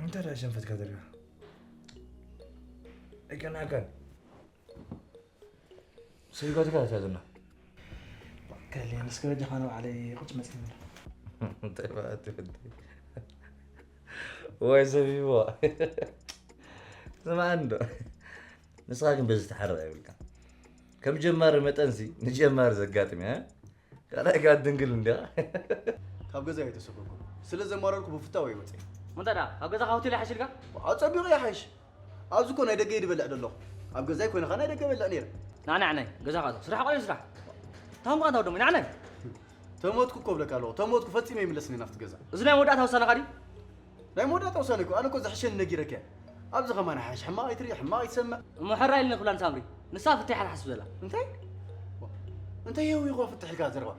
እንታይ ደኣ ሸንፈትካ ዘሪባ? ኣይቀናዕካን። ሰይጓትካ እታ ዝና። ከልየ፣ ንስከ በጃኻ ንባዕለይ ቁጭ መጺእኒ ኣሎ። እንታይ ማለት እዩ? ወይ ሰቢቦ። ስማዕ እንዶ። ንስኻ ግን በዚ ትሓርቕ የብልካ። ከም ጀማሪ መጠንሲ ንጀማሪ ዘጋጥም እያ። ካልኣይ ከኣ ድንግል እንዲኻ። ካብ ገዛ ኣይተሰጎጎ። ስለ ዘማረርኩ ብፍታው እየ ወጺኤ። እንታይ ደኣ፣ ካብ ገዛኻ ሆቴል ይሓይሽ ኢልካ? ኣጸቢቑ ይሓይሽ። ኣብዚ እኮ ናይ ደገ እየ ድበልዕ ደለኹ። ኣብ ገዛይ ኮይነ ኸኣ ናይ ደገ በልዕ ነይረ። ናዕናዕ ናይ ገዛኻ እቶ ስራሕ ቆልዩ ስራሕ። ታም ቋንታ ወዶም ናዕናዕ። ተሞትኩ እኮ እብለካ ኣለኹ። ተሞትኩ ፈጺመ ይምለስኒ ናብቲ ገዛ። እዚ ናይ መወዳእታ ውሳነኻ ድዩ? ናይ መወዳእታ ውሳነ እኮ። ኣነ እኮ ዝሕሸኒ ነጊረካ እየ። ኣብዚ ኸማን ሓሽ ሕማቕ ኣይትርኢ፣ ሕማቕ ኣይትሰምዕ። እሞ ሕራይ ኢልኒ ክብላ ንሳምሪ። ንሳ ፍትሕ እያ ትሓስብ ዘላ። እንታይ? እንታይ የው ይኾ ፍትሕ ኢልካ ዘረባ?